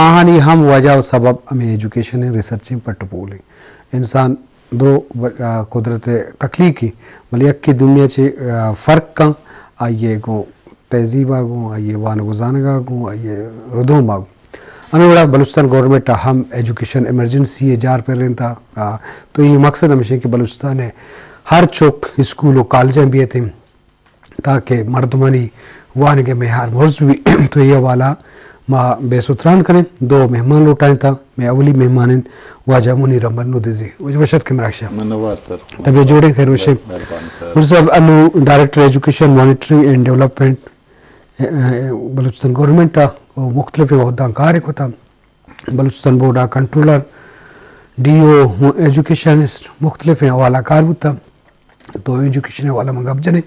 آہانی ہم وجہ و سبب ہمے ایجوکیشن ء، ریسرچ ء، پٹ و پول ء۔ انسان درو ب-، آ، قدرت ء تخلیقی، بلے یکے دومی ء چہ، آ، فرق کن، آئی ء گوں تہذیب ء گوں، آئی ء وانگ و زانگ ء گوں، آئی ء ردوم ء گوں۔ ہمے وڑا بلوچستان گورنمنٹ ء ہم ایجوکیشن ایمرجنسی ء جار پرینتا، آ، تو اے مقصد ہمیش انت کہ بلوچستان ء ہر چک اسکول و کالجاں بیت انت۔ تاکہ مردمانی وانگ ء معیار برز بہ بیت۔ تو اے حوالہ ما بحث و تران کنیں۔ دو مہمان لوٹائیں تا، مئے اولی مہمان انت واجہ منیر احمد نودزی۔ واجہ وش اتکے مراگش ء۔ منوار سر۔ طبیعت جوڑ انت، خیر وش ئے؟ مہربانی سر۔ منیر صاحب، انو ڈائریکٹر ایجوکیشن مانیٹرنگ اینڈ ڈیولپمنٹ، ا، ا، بلوچستان گورنمنٹ ء و مختلف عہداں کار کتا۔ بلوچستان بورڈ ء کنٹرولر، ڈی او، ایجوکیشنسٹ، مختلف حوالہ کار بوتا۔ تو ایجوکیشن حوالہ من گپ جنیں۔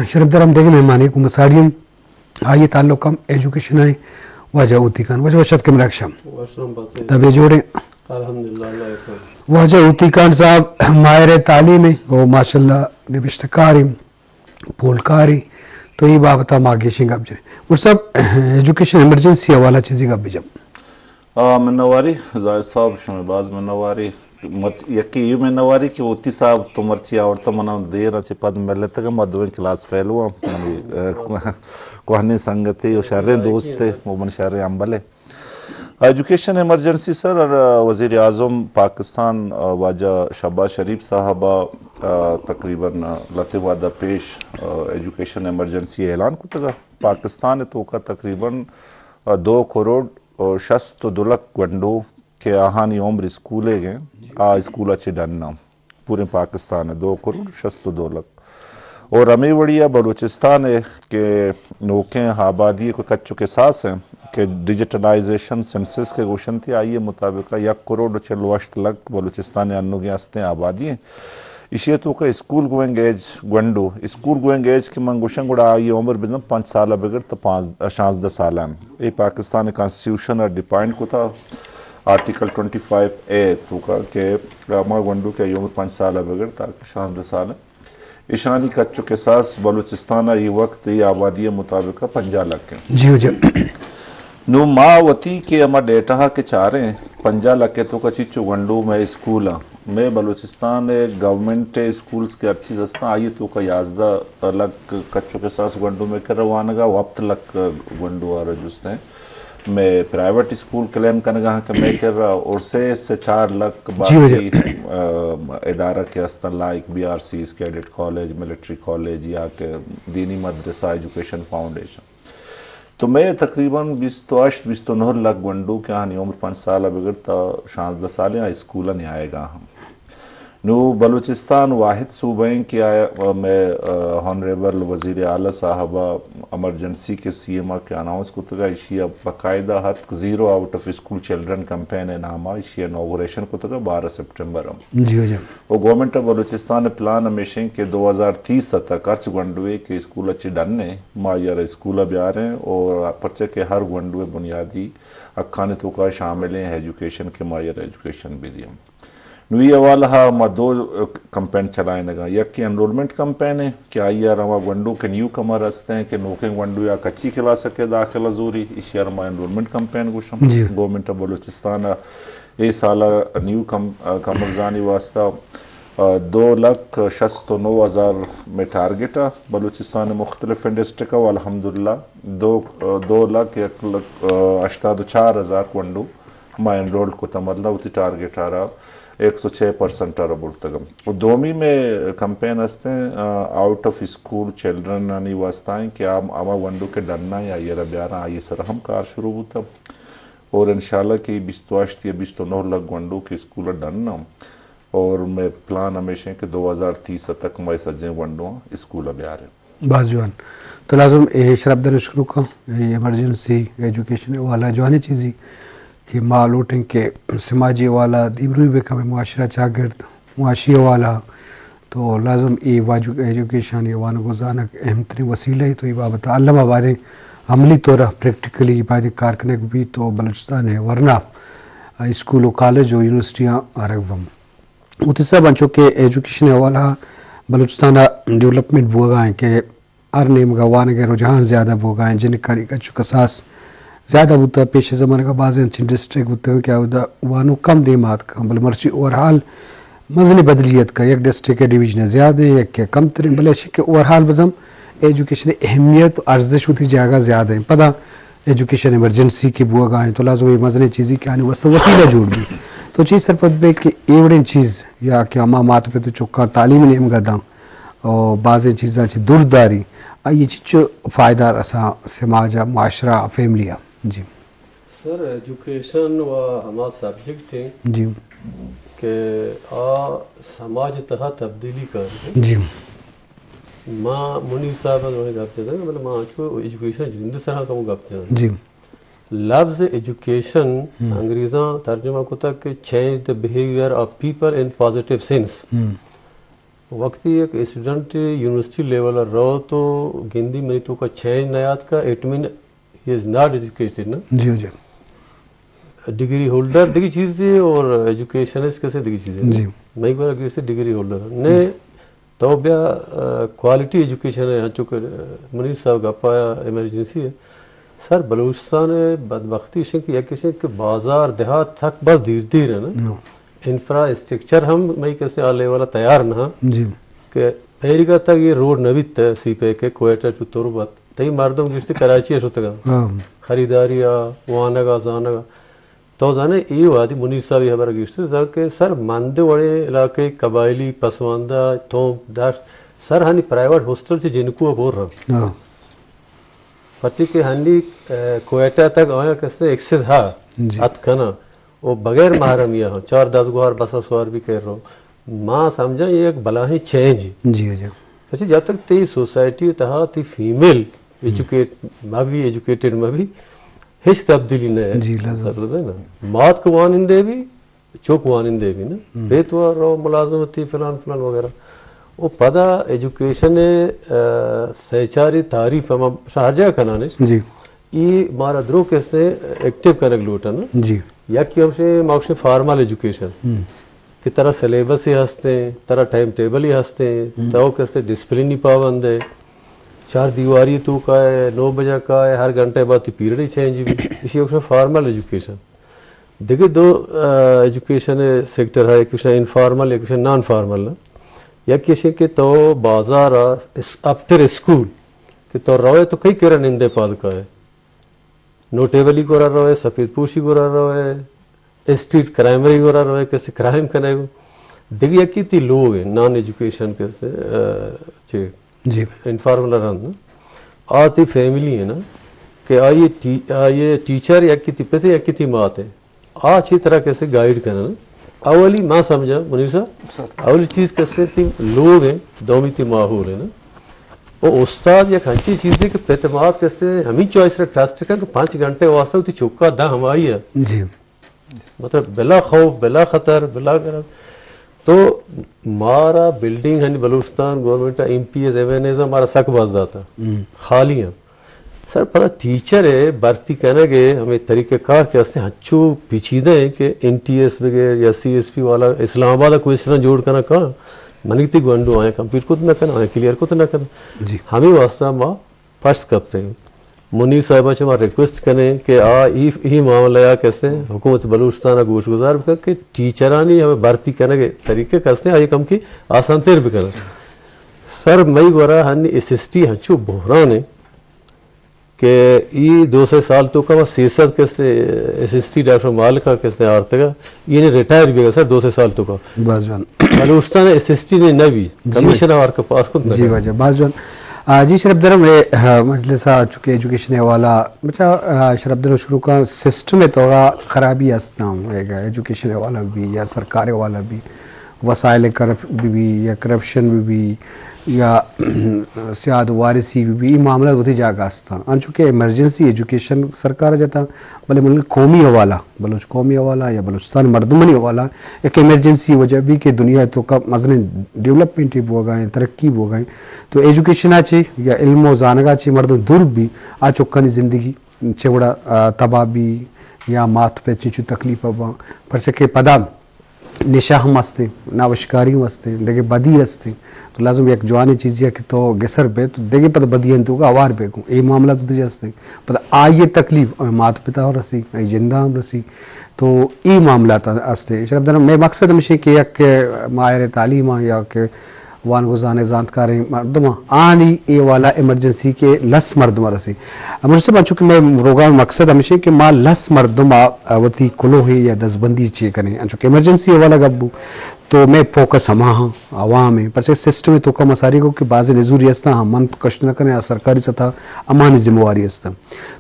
شرف دارم دگہ مہمانے کو مساڑی ہم، آئی تعلق ہم ایجوکیشن ء، واجہ ہوتی خان۔ واجہ وش اتکے مراگش ء۔ وشرم بات۔ طبیعت جوڑ ئے؟ الحمدللہ، اللہ احسان۔ واجہ ہوتی خان صاحب ماہر تعلیم ہیں، وہ ماشاءاللہ نبشتہ کار ہیں۔ پولکاری، تو اے بابت ء ما گیشیں گپ جنیں۔ گڈ صاحب، ایجوکیشن ایمرجنسی حوالہ چیزے گپ بجن۔ آ، منواری زاہد صاحب، شمئے باز منواری۔ مت-، یکے اے منواری کہ ہوتی صاحب تو مرچی آورتا، منا دیر ء چہ پد ملتگ، ما دوئیں کلاس فیلو آں۔ منی، آ، کوہنیں سنگتے و شریں دوستے و من شریں امبلے۔ ایجوکیشن ایمرجنسی سر، وزیر اعظم پاکستان، آ، واجہ شہباز شریف صاحب ء، آ، تقریباً لہتے وہد ء پیش، آ، ایجوکیشن ایمرجنسی اعلان کتگ۔ پاکستان ء توکا تقریباً، آ، دو کروڑ و شست و دو لکھ گونڈو کہ آہانی عمر اسکولیگ ء، آ اسکول ء چہ ڈن ء۔ پوریں پاکستان ء دو کروڑ شست و دو لکھ۔ اور ہمے وڑی ء بلوچستان ء کہ نوکیں آبادی ء کوئی کچ و کساس ء کہ ڈیجیٹلائزیشن سنسس کہ گوشنتی، آئی ء مطابق ء یک کروڑ و چل و ہشت لکھ بلوچستان ء انوگیں ہستیں آبادی ء۔ ایشی ء توکا اسکول گوئنگ ایج گونڈو، اسکول گوئنگ ایج کہ من گوشاں گڑا آئی ء عمر بزن پنچ سال ء بگر تو پانز-، شانزدہ سال ء۔ اے پاکستان ء کانسٹیٹیوشن ء ڈیفائن کتا آرٹیکل ٹوئنٹی فائیو اے توکا کہ ہما گونڈو کہ آئی عمر پنچ سال ء بگر تاکہ شانزدہ سال ء۔ ایشانی کچ و کساس بلوچستان ء اے وقت اے آبادی ء مطابق ء پنجاہ لکھ انت۔ جی ہو جی۔ نوں ما وتی کہ ہما ڈیٹا ء کہ چاریں، پنجاہ لکھ ء توکا چیچو گونڈو مئے اسکول ء، مئے بلوچستان ء گورنمنٹ ء اسکولز کہ ہر چیز ہستاں، آئی ء توکا یازدہ لکھ کچ و کساس گونڈو مئے کرا وانگ ء، و ہپت لکھ گونڈو آرا جست ہیں۔ مئے پرائیویٹ اسکول کلیم کنگا ہاں کہ مئے کرا اور سے سے چار لکھ جی، باقی، جی۔ ام، ادارہ کہ ہستن لائک بی آر سیز، کیڈٹ کالج، ملٹری کالج یا کہ دینی مدرسہ، ایجوکیشن فاؤنڈیشن۔ تو مئے تقریباً بیست و ہشت، بیست و نہ لکھ گونڈو کہ آہانی عمر پنچ سال ء بگر تا شانزدہ سال ء اسکول ء نیائگا ہم۔ نو بلوچستان واحد صوبہ ہیں کہ آیا، مئے، آ، ہانریبل وزیر اعلی صاحب ء ایمرجنسی کہ سی ایم ء کہ اناؤنس کتگا، ایشی ء باقاعدہ ہتک زیرو آؤٹ آف اسکول چلڈرن کمپین ء نام ء ایشی ء اناگوریشن کتگا بارہ سپٹمبر ء۔ جی، جی۔ و گورنمنٹ آف بلوچستان ء پلان ہمیش انت کہ دو ہزار تیس ء تک ہرچ گونڈوے کہ اسکول ء چہ ڈن ء ما آئی ء را اسکول ء بیاریں، اور پرچہ کہ ہر گونڈوے بنیادی حقانی توکا شامل ہیں ایجوکیشن کہ ما آئی ء را ایجوکیشن بدیاں۔ نو اے حوالہ ء ما دو کمپین چلائینگاں، یکے انرولمنٹ کمپین ہے کہ آئی ء را ہما گونڈو کہ نیو کمر ہستیں کہ نوکیں گونڈو یا کچی کلاس ء کہ داخلہ زوری، ایشی ء را ما انرولمنٹ کمپین گوشاں۔ جی۔ گورنمنٹ آف بلوچستان ء اے سال ء نیو کم-، کمرزانی واسطہ، آ، دو لکھ شست و نو ہزار میں ٹارگٹ ء بلوچستان ء مختلف ڈسٹرکٹ ء، الحمدللہ دو، آ، دو لکھ یک لکھ، آ، ہشتاد و چار ہزار گونڈو ما انرول کتا، مطلب وتی ٹارگٹ ء را ایک سو چھ پرسنٹ ء را برتگ۔ و دومی میں کمپین ہستیں، آ، آؤٹ آف اسکول چلڈرن آنی واسطہ ہیں کہ آ ہما گونڈو کہ ڈن ء آئی ء را بیاراں، آئی ء سر ہم کار شروع بوتا۔ اور انشاءاللہ کہ بیست و ہشت یا بیست و نہ لکھ گونڈو کہ اسکول ء ڈن ء، اور میں پلان ہمیش ہیں کہ دو ہزار تیس تک ما سجیں گونڈو اسکول ء بیاریں۔ باز جوان۔ تو لازم اے شرپ در اشکنوکاں، اے ایمرجنسی ایجوکیشن والا جوانی چیزی کہ ما لوٹیں کہ سماجی والا دیمروی بکم، معاشرہ چاگرد، معاشی والا، تو لازم اے واجو-، ایجوکیشن یا وانگ و زانگ اہم ترین وسیلہ ہے۔ تو اے بابت علم آبادیں عملی طور پریکٹیکلی بایدیں کار کنگ بیت تو بلوچستان ہے، ورنہ اسکول و کالج و یونیورسٹیاں آرگ بم۔ وتی صاحب انچو کہ ایجوکیشن حوالہ بلوچستان ڈیولپمنٹ بوگا ہیں کہ ہر نیمگا وانگ ء رجحان زیادہ بوگا ہیں، جنکانی کچ و کساس زیادہ بوتا۔ پیش زمانگ ءَ بازیں انچیں ڈسٹرکٹ بوتگ کہ اودا وانوک کم دیم ءَ اتکاں، بلے مرچی اوور آل مزنیں بدلی اتکا۔ یک ڈسٹرکٹ ءِ ڈویژن زیادہ ایں، یک ءِ کم تریں، بلے اشی کہ اوور آل بزم ایجوکیشن ءِ اہمیت و ارزش وتی جاگہ زیادہ ایں۔ پدا ایجوکیشن ایمرجنسی کہ بوگا ایں، تو لازم ایں مزنیں چیزی کہ آنی واسطہ وسیلہ جوڑ بی۔ تو چی سرپد بے کہ اے وڑیں چیز یا کہ ہما مات پت چکاں تعلیم نیمگا داں، و بازیں چیزاں چہ دور داری، آئی چچو فائدہ رساں سماج ءَ، معاشرہ ءَ، فیملی ءَ؟ جی۔ سر، ایجوکیشن و ہما سبجیکٹ ایں جی۔ کہ آ سماج ءِ تہا تبدیلی کاری۔ جی۔ ما منیر صاحب ءَ دوئیں گپ جتگ، بلے ما انچو ایجوکیشن جند ءِ سرا کمو گپ جناں۔ جی۔ لفظ ایجوکیشن ہم۔ انگریزاں ترجمہ کتگ کہ چینج دا بہیویئر آف پیپل ان پازیٹیو سینس۔ ہم۔ وقتی یک اسٹوڈنٹ یونیورسٹی لیول ءَ رو تو گندی منی توکا چینج نیاتکا، اٹ مین ہی از ناٹ ایجوکیٹڈ نا۔ جی، جی۔ ڈگری ہولڈر دگہ چیزے اور ایجوکیشنسٹ کسے دگہ چیزے۔ جی۔ مئی گورا گیشتر ڈگری ہولڈر۔ نے تو بیا، آ، کوالٹی ایجوکیشن ءَ، ہنچو کہ، آ، منیر صاحب گپ آیا ایمرجنسی ءَ۔ سر، بلوچستان ءِ بدبختی اش کہ یک اش کہ بازار دیہات تک بس دیر دیر ایں نا۔ ہاں۔ انفراسٹرکچر ہم مئی کسے آ لیول ءَ تیار نہ۔ جی۔ کہ پیریگا تک اے روڈ نہ بیت، سی پیک ءِ کوئٹہ چو تربت، تئی مردم گیشتر کراچی ءَ شتگاں۔ ہاں۔ خریداری ءَ، وانگ ءَ، زانگ ءَ۔ تو زانے اے وہدی منیر صاحب ءِ ہبر گیشتر زان کہ سر مند وڑیں علاقے، قبائلی، پسماندہ، توم، دشت، سر ہنی پرائیویٹ ہاسٹل چہ جنکو ءَ بور رہا۔ ہاں۔ پرچے کہ ہنی، اے، کوئٹہ تک آیا کسے ایکسس ہا، جی۔ ات کنا۔ او بغیر محرمی ہاں، چار دس گوار بس سوار بھی کر رو۔ ما سمجھاں یہ ایک بلاہیں چینج۔ جی، جی۔ پرچے جب تک تی سوسائٹی تہا تی فیمیل ہم۔ ایجوکیٹ مہ بی، ایجوکیٹڈ مہ بی، ہچ تبدیلی نہ ایں۔ جی، لازم۔ مطلب ہے نا، مات کو وانندے بھی، چوک وانندے بھی نا، ہم۔ پیت و رو ملازمتی فلان فلان وغیرہ۔ او پدا ایجوکیشن ءِ، آ، سیچاری تعریف ہم ہر جگہ کنانش۔ جی۔ ای مارا درو کسے ایکٹیو کنگ لوٹا نا۔ جی۔ یکی ہمشے ما گوشیں فارمل ایجوکیشن۔ ہم۔ کہ ترا سلیبس ہی ہستیں، ترا ٹائم ٹیبل ہی ہستیں، ہم۔ تو کسے ڈسپلین ہی پابند ہے۔ چار دیواری تو کا ہے، نو بجہ کا ہے، ہر گھنٹے بعد تی پیریڈ ہی چینج بھی۔ اسی گوشیں فارمل ایجوکیشن۔ دگہ دو، آ، ایجوکیشن سیکٹر ہے، یک گوشن انفارمل، یک گوشن نان فارمل۔ یک گوشن کہ تو بازار آ، اس-، آفٹر اسکول کہ تو روئے تو کئی کرا نندے پاد کائے۔ نوٹیبلی گورا روئے، سفید پوشی گورا روئے، اسٹریٹ کرائمری گورا روئے، کسے کرائم کنے گو۔ دگہ یکی تی لوگ ہے، نان ایجوکیشن کسے، آ، چے جی۔ انفارمل رند نا۔ آ تی فیملی ہے نا، کہ آئی ٹی-، آئی ٹیچر یکی تی پتے یکی تی مات ہے۔ آ چی طرح کسے گائیڈ کرنا نا۔ اولی ما سمجھا، منیر صاحب، سر۔ اولی چیز کسے تی لوگ ہے، دومی تی ماحول ہے نا۔ او استاد یک ہنچی چیز ہے کہ پت مات کسے ہمیں چوائس را ٹرسٹ کن کہ پانچ گھنٹے واسطہ تی چوکا دا ہمائی ہے۔ جی۔ مطلب بلا خوف، بلا خطر، بلا غرض۔ تو مارا بلڈنگ ہنی بلوچستان گورنمنٹ ایم پی ایز، ایم این ایز مارا سک باز داتا۔ ہم۔ خالی ہیں۔ سر، پدا ٹیچر ہے، بھرتی کنگ ہے، ہمیں طریقہ کار کے ہستے ہنچو پیچیدہ ہیں کہ این ٹی ایس بغیر یا سی ایس پی والا اسلام آباد کو اس طرح جوڑ کرنا کہاں؟ منی تی گونڈو آئیں کمپیٹ کت نہ کرنا، آئیں کلیئر کت نہ کرنا۔ جی۔ ہمیں واسطہ ما پشت کپتے ہیں۔ منیر صاحبہ چہ ما ریکویسٹ کنیں کہ آ ای، ای معاملہ یا کسے حکومت بلوچستان گوش گزار بکن کہ ٹیچرانی ہمیں بھرتی کنگ طریقے کسے آئی کم کی آسان تر بکن۔ سر، مئی گورا ہنی ایس ایس ٹی ہنچو بحران ہے کہ ای دو سئے سال تو کا سی سد کسے ایس ایس ٹی ڈاکٹر مالک کسے آرتگا، یعنی ریٹائر بیگا سر دو سئے سال تو کا۔ باز جوان۔ بلوچستان ایس ایس ٹی نے نہ بی، جی۔ کمیشن آوار کا پاس کت نہ جی کر۔ واجہ، باز جوان۔ آ، جی شرف درم، اے، ہاں، مجلس آ چونکہ ایجوکیشن حوالہ، بچا، آ، شرف درم شروع کا سسٹم ہے تو خرابی ہستاں، ایجوکیشن حوالہ بھی یا سرکار حوالہ بھی۔ وسائل کرپ-، بہ بی یا کرپشن بہ بی یا سیاد وارثی بہ بی، ای معاملہ وتی جاگہ استاں۔ انچو کہ ایمرجنسی ایجوکیشن سرکار جتا، بلے من قومی حوالہ، بلوچ قومی حوالہ یا بلوچستان مردمانی حوالہ یک ایمرجنسی وجہ بی کہ دنیا تو کا مزنیں ڈیولپمنٹ بوگا ہیں، ترقی بوگا ہیں۔ تو ایجوکیشن آ چی یا علم و زانگا چی مردم دور بی، آ چکانی زندگی چہ وڑا، آ، تباہ بی یا مات پہ چنچو تکلیف باں۔ پرچہ کہ پدا نشہ ہم ہستیں، ناوشکاری ہم ہستیں، دگہ بدی ہستیں۔ تو لازم یک جوانیں چیزے کہ تو گسر بے تو دگہ پد بدی انت تو ہوار بے گوں۔ اے معاملہ تو دجا ہستیں۔ پد آئی تکلیف آئی مات پتا ہم رسی، آئی جندا ہم رسی۔ تو اے معاملات ہستیں۔ شرف دارم، میں مقصد ہمیشہ کہ یک ماہر تعلیم یا کہ وانگزانیں زانتکاریں مردماں آنی اے والا ایمرجنسی کہ لس مردم رسی۔ امر سے چونکہ میں روگان مقصد ہمیشہ کہ ما لس مردم وتی کلوہ یا دزبندی چے کریں۔ انچو کہ ایمرجنسی والا گپ بو، تو میں فوکس ہما ہاں عوام ہیں، پرچہ سسٹم تو کا مساری کو کہ بعض نزوری ہستاں، ہم من کشت نہ کریں، آ سرکاری سطح امانی ذمہ واری ہستاں۔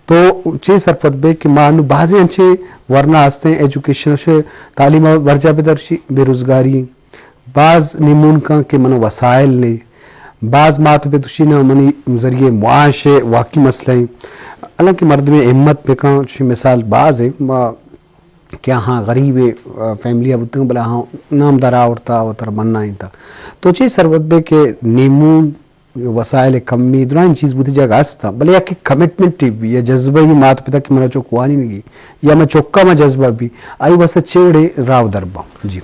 تو چے سرپد بے کہ ما انو بعضی انچے ورنا ہستیں، ایجوکیشن شے تعلیم برجا بدرشی، بے روزگاری، باز نیمون کن کہ منو وسائل نے، باز مات پت گوشی نہ منی ذریعے معاش ہے، واقعی مسئلہ ہیں۔ حالانکہ مردم ہمت بکن، چوشی مثال باز ہیں، ما کہ آہاں غریب، آ، فیملی بوتن، بلے آہاں نام در آورتا و تر منا انتا۔ تو چی سربت بے کہ نیمون وسائل کمی درائیں چیز بوتی جگہ ہستا، بلے یک کمٹمنٹ بھی یا جذبہ بھی مات پتا کہ منا چوک وانی نگی یا میں چوکا ما جذبہ بھی، آئی واسطہ چے وڑے راو دربا؟ جی۔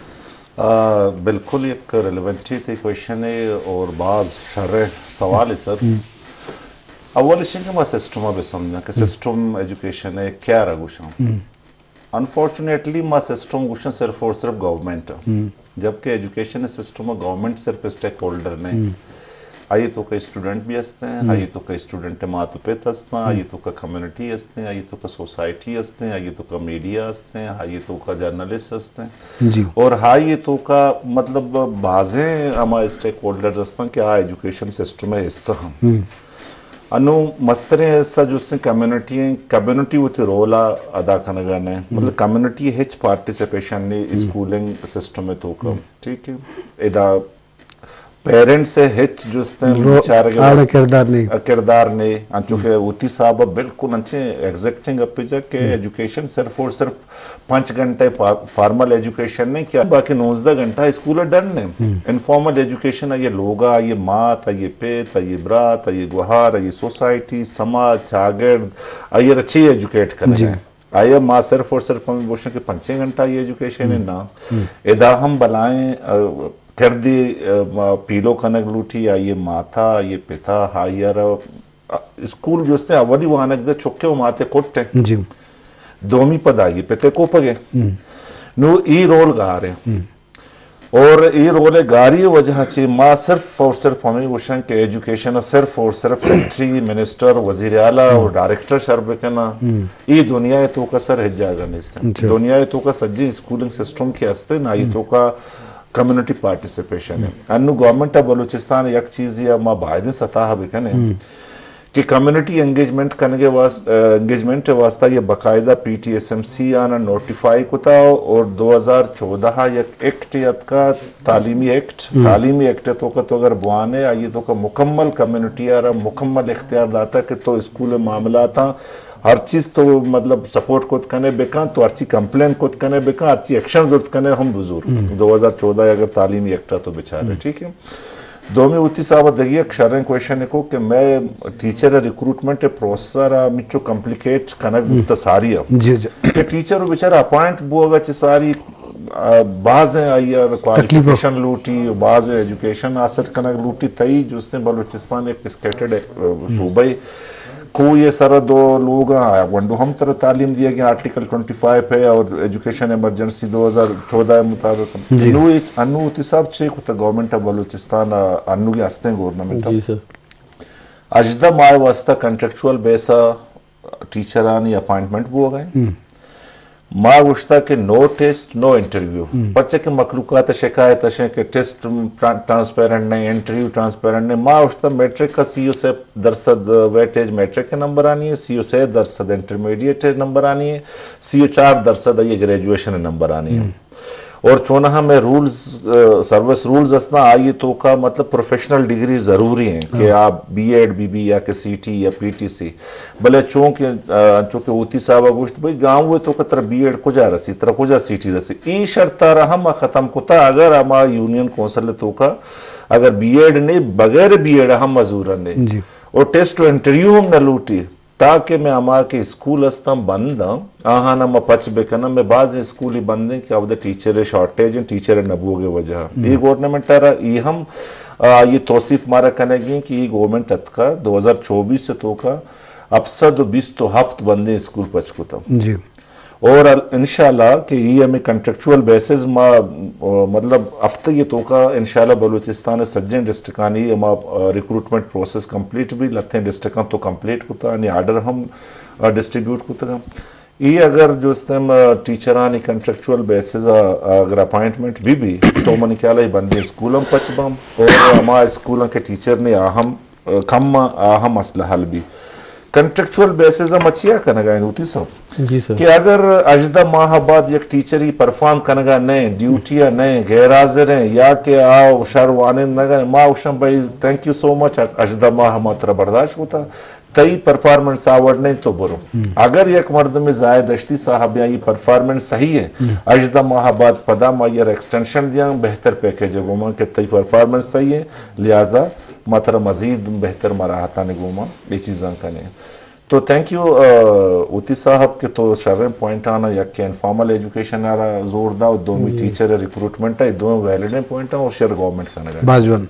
آ، بالکل یک ریلیونٹی تے کوئسچن ہے اور باز شر سوال ہے سر۔ ہم۔ اول اشی کہ ما سسٹم ء بہ سمجھاں کہ ہم۔ سسٹم ایجوکیشن ء کیا را گوشاں۔ ہم۔ انفارچونیٹلی ما سسٹم گوشاں صرف اور صرف گورنمنٹ ء۔ ہم۔ جبکہ ایجوکیشن سسٹم ء گورنمنٹ صرف اسٹیک ہولڈر نے۔ ہم۔ آئی تو کہ اسٹوڈنٹ بھی ہستے ہیں، ہم۔ آئی تو کہ اسٹوڈنٹ مات و پت ہستا، ہم۔ آئی تو کہ کمیونٹی ہستے ہیں، آئی تو کہ سوسائٹی ہستے ہیں، آئی تو کہ میڈیا ہستے ہیں، آئی تو کہ جرنلسٹ ہستے ہیں۔ جی۔ اور ہائی تو کا مطلب بازیں ہما اسٹیک ہولڈرز ہستن کہ آ ایجوکیشن سسٹم ء حصہ ہم۔ ہم۔ انو مستریں حصہ جو استیں کمیونٹی ہیں، کمیونٹی وتی رول ء ادا کنگا نے۔ ہم۔ مطلب کمیونٹی ہچ پارٹیسپیشن نے ہم۔ اسکولنگ سسٹم ء تو کا۔ ہم۔ ٹھیک ہے۔ ادا پیرنٹس ء ہچ جو استیں رو-، بیچارگ ء آڑ کردار نے۔ کردار نے۔ انچو کہ ہم۔ اوتی صاحب بالکل انچیں ایگزیکٹنگ اپ جا کہ ہم۔ ایجوکیشن صرف اور صرف پنچ گھنٹے فا-، فارمل ایجوکیشن نہیں کیا، باقی نوزدہ گھنٹہ اسکول ڈن نے۔ ہم۔ انفارمل ایجوکیشن آئیے لوگا، آئیے مات، آئیے پیت، آئیے برات، آئیے گوہار، آئیے سوسائٹی، سماج، چاگرد، آئیے رچی ایجوکیٹ کرنے۔ جی۔ آئیے ما صرف اور صرف ہمیں بوشن کہ پنچیں گھنٹہ آئیے ایجوکیشن ہے ہم۔ نا۔ ہم۔ ادا ہم بلائیں، آ، کردی، آ، ما پیلو کنگ لوٹی، آئیے ماتا، آئیے پتا، آئیے را اسکول جو استے اولی وانگ دے چکے و ماتے کٹ ہیں۔ جی۔ دومی پدا یہ پتے کوپگے۔ ہم۔ نو ای رول گار ہیں۔ ہم۔ اور ای رول گاری وجہ چی ما صرف اور صرف ہمیں گوشن کہ ایجوکیشن صرف اور صرف سیکرٹری، منسٹر، وزیر اعلیٰ اور ہم۔ ڈائریکٹر شر بکنا۔ ہم۔ ای دنیا تو کا سر ہچ جاگہ نہیں۔ جی۔ دنیا تو کا سجی اسکولنگ سسٹم کے ہستے نا، یہ ہم۔ تو کا کمیونٹی پارٹیسپیشن ہے۔ ہم۔ انو گورنمنٹ آف بلوچستان یک چیزی ہے ما باید سطح بکنے ہم۔ کہ کمیونٹی انگیجمنٹ کنگے واس-، انگیجمنٹ واسطہ یہ باقاعدہ پی ٹی ایس ایم سی آنا نوٹیفائی کتا اور دو ہزار چودہ یک ایکٹ اتکا، تعلیمی ایکٹ، ہم۔ تعلیمی ایکٹ تو کا تو اگر بوانے آئیے تو کا مکمل کمیونٹی آرا مکمل اختیار داتا کہ تو اسکول معاملات ہر چیز تو مطلب سپورٹ کت کنے بکن، تو ہرچی کمپلین کت کنے بکن، ہرچی ایکشن زرت کنے ہم بزور۔ ہم۔ دو ہزار چودہ اگر تعلیمی ایکٹ تو بچارے، ہم۔ ٹھیک ہے۔ دومی وتی صاحب دگی ایک شریں کوئسچن کو کہ میں ٹیچر ریکروٹمنٹ پروسیسر مچو کمپلیکیٹ کنگ ہم۔ بوتا ساری ہے۔ جی، جی۔ کہ ٹیچر بیچارہ اپوائنٹ بوگا چہ ساری، آ، بعض ہیں آئی آر تکلیف۔ کوالیفکیشن لوٹی، بعض ایجوکیشن حاصل کنگ لوٹی، تئی جستیں بلوچستان ایک اسکیٹرڈ، آ، ہم۔ صوبہ ہے۔ کوئی سر دو لوگ آ، گونڈو ہم تر تعلیم دیا گیا آرٹیکل ٹوئنٹی فائیو ہے اور ایجوکیشن ایمرجنسی دو ہزار چودہ مطابق۔ جی۔ انو ایچ، انو تی صاحب چے کتا گورنمنٹ آف بلوچستان آ، انو کے ہستیں گورنمنٹ آف۔ جی سر۔ اجدہ ماہ واسطہ کنٹریکچوئل بیس آ ٹیچرانی اپوائنٹمنٹ بو گئے۔ ہم۔ ما گوشتا کہ نو ٹیسٹ، نو انٹرویو۔ ہم۔ پرچہ کہ مخلوقات شکایت اشیں کہ ٹیسٹ ٹرا-، ٹرانسپیرنٹ نہیں، انٹرویو ٹرانسپیرنٹ نہیں۔ ما گوشتا میٹرک کا سی و سے درصد ویٹیج میٹرک کے نمبر آنی ہے، سی و سے درصد انٹرمیڈیٹ نمبر آنی ہے، سی و چار درصد یہ گریجویشن نمبر آنی ہے۔ ہم۔ اور چونہا میں رولز، آ، سروس رولز اسنا آئیے تو کا مطلب پروفیشنل ڈگری ضروری ہیں کہ ہاں۔ آپ بی ایڈ بی بی یا کہ سی ٹی یا پی ٹی سی۔ بلے چونکہ، آ، چونکہ اوتی صاحب گوشت، بھئی گاؤں تو کا ترا بی ایڈ کجا رسی، ترا کجا سی ٹی رسی۔ ای شرط را ہم ختم کتا، اگر ہما یونین کونسل تو کا اگر بی ایڈ نے، بغیر بی ایڈ ہم مزور نے۔ جی۔ اور ٹیسٹ و انٹرویو ہم نہ لوٹی۔ تاکہ میں ہما کہ اسکول استاں بند آں، آہانا ما پچ بکناں۔ میں بعض اسکولی بند ہیں کہ اودا ٹیچر شارٹیج ہیں، ٹیچر نبوگ وجہ۔ یہ گورنمنٹ ء را یہ ہم، آ، یہ توصیف مارا کنگی ہیں کہ یہ گورنمنٹ اتکا دو ہزار چوبیس سے توکا ہفت سد و بیست و ہفت بندیں اسکول پچ کتا۔ جی۔ اور ال-، انشاءاللہ کہ یہ ہمیں کنٹریکچوئل بیسز ما، آ، مطلب ہفتہ یہ توکا انشاءاللہ بلوچستان سجیں ڈسٹرکانی ہما، آ، ریکروٹمنٹ پروسیس کمپلیٹ بھی، لتیں ڈسٹرکاں تو کمپلیٹ کتا، یعنی آرڈر ہم، آ، ڈسٹریبیوٹ کتگا۔ یہ اگر جو اس ٹائم، آ، ٹیچرانی کنٹریکچوئل بیسز آ، آ، اگر اپائنٹمنٹ بھی بھی تو من خیال ہے بندی اسکول ہم پچ بم اور ہما اسکولوں کے ٹیچر نے آ ہم کم آ ہم مسئلہ حل بی۔ کنٹریکچوئل بیسز ہم اچیا کنگا ہیں ہوتی صاحب۔ جی سر۔ کہ اگر ہژدہ ماہ بعد یک ٹیچری پرفارم کنگا نئے، ڈیوٹی آ نئے، غیر حاضر ہیں یا کہ آ شر وانند نگا، ما اوشم بھائی، تھینک یو سو مچ، ہژدہ ماہ ما ترا برداشت ہوتا، تئی پرفارمنس آوڑ نہیں تو برو۔ اگر یک مردم زاہد دشتی صاحب یا یہ پرفارمنس صحیح ہے، ہژدہ ماہ بعد پدا ما یہ ایکسٹینشن دیاں، بہتر پیکج ہے گوما کہ تئی پرفارمنس صحیح ہے، لہذا ما ترا مزید بہتر مراحتانی گوما یہ چیزاں کنیں۔ تو تھینک یو، آ، اوتی صاحب کہ تو شریں پوائنٹ آنا یک کہ انفارمل ایجوکیشن آرا زور دا اور دومی ٹیچر ریکروٹمنٹ ہے، دو ویلڈیں پوائنٹ ہیں اور شر گورنمنٹ کنگا۔ باز جوان۔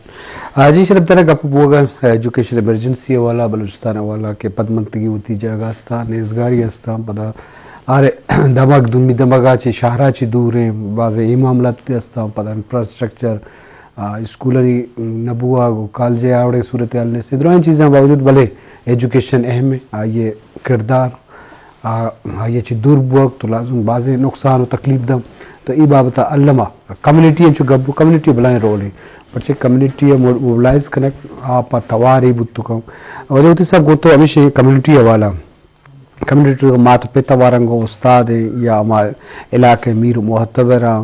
آ، جی شرف ترا گپ بوگا ایجوکیشن ایمرجنسی والا، بلوچستان والا کہ پدمنتگی ہوتی جاگہ استا، نیزگاری استا، پدا آرے دمگ، دومی دمگا چی شہرا چی دور ہیں، باز اے معاملات استا، پدا انفراسٹرکچر، آ، اسکولانی نبوگ و کالج آوڑے صورتحال نے سے درائیں چیزاں باوجود بلے ایجوکیشن اہم ہے، آئیے کردار، آ، آئیے چی دور بوگ تو لازم بازیں نقصان و تکلیف دم۔ تو ای بابت الما کمیونٹی انچو گب، کمیونٹی بلائیں رول ہے، پرچہ کمیونٹی موبلائز کنک آ پا تواری بوت کم۔ وجہ ہوتی سب گو تو ہمیشہ کمیونٹی حوالہ کمیونٹی مات پت ء وارنگ ء استاد ایں یا ہما علاقہ ء میر و معتبر آں،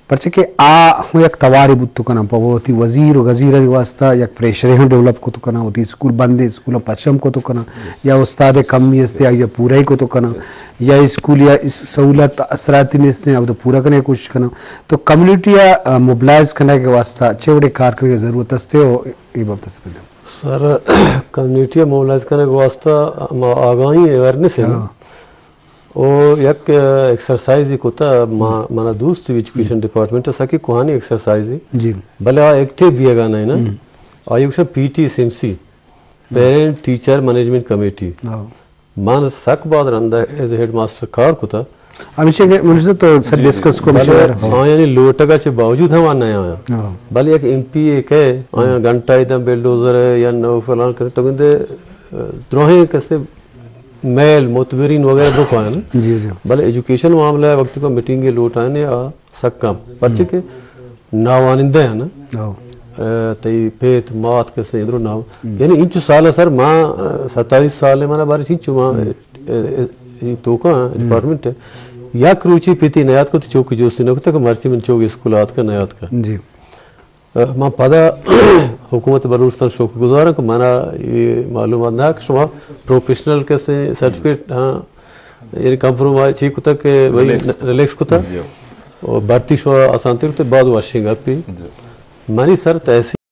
پرچہ کہ آ ہوں یک توارے بوت کناں پہ وتی وزیر و گزیرانی واسطہ یک پریشرے ہم ڈیولپ کت کناں، وتی اسکول بندیں اسکولاں پچ ہم کت کناں، یا استاد ء کمی است آئی ء پورا ہی کت کناں، یا اسکول یا اس-، سہولت اثراتی نیست ہیں، اودا پورا کنگ ء کوشش کناں۔ تو کمیونٹی ء موبلائز کنگ ء واسطہ چے وڑے کار کنگ ء ضرورت است و اے بابت ء سمجھ؟ سر، کمیونٹی ء موبلائز کنگ واسطہ ما آگاہی اویرنس ہے نا۔ ہاں۔ او یک ایکسرسائز کتا، ما، منا دوست ایجوکیشن ڈپارٹمنٹ سکی کوہانی ایکسرسائز، جی۔ بلے آ ایکٹیو بیگا نہ نا۔ آئی گوشن پی ٹی ایس ایم سی، پیرنٹ ٹیچر مینجمنٹ کمیٹی۔ ہاں۔ من سک بعد رندا ایز ہیڈ ماسٹر کار کتا۔ ہمیشہ کہ منظر تو سر ڈسکس کو بلے مشورہ۔ ہاں، یعنی لوٹگا چے باوجود ہم آ نہ آیا۔ ہاں۔ بلے یک ایم پی اے کہ آیا گھنٹہ ایدم بلڈوزر ہے یا نو فلان کرے تو گندے، اه، دروہیں کسے میل متبرین وغیرہ درو پایا نا۔ جی، جی۔ بلے ایجوکیشن معاملہ ہے، وقت کو میٹنگ لوٹ آئے نے آ سک کم۔ پرچے کہ ناوانندہ ہے نا۔ ہاں۔ اه، تئی پیت مات کسے ادرو ناو۔ یعنی انچو سال ہے سر ما، اه، ستائیس سال ہے منا بارے چنچو ما، اه، اه، اه، یہ توکا ڈپارٹمنٹ ہے۔ یک روچی پیتی نیاد کو تو چوکی جوسی نہ کتا کہ مرچی من چوک اسکول آت کا نیاد کا۔ جی۔ اه، ما پدا حکومت بلوچستان شکر گزارم کہ منا یہ معلومات نہ کہ شما پروفیشنل کسے سرٹیفکیٹ، ہاں، یعنی کنفرم آئی چی کتا کہ وہی ریلیکس۔ ریلیکس کتا۔ جی۔ اور بھرتی شما آسان تر تو بعد واشنگ اپی۔ جی۔ منی سر تحصیل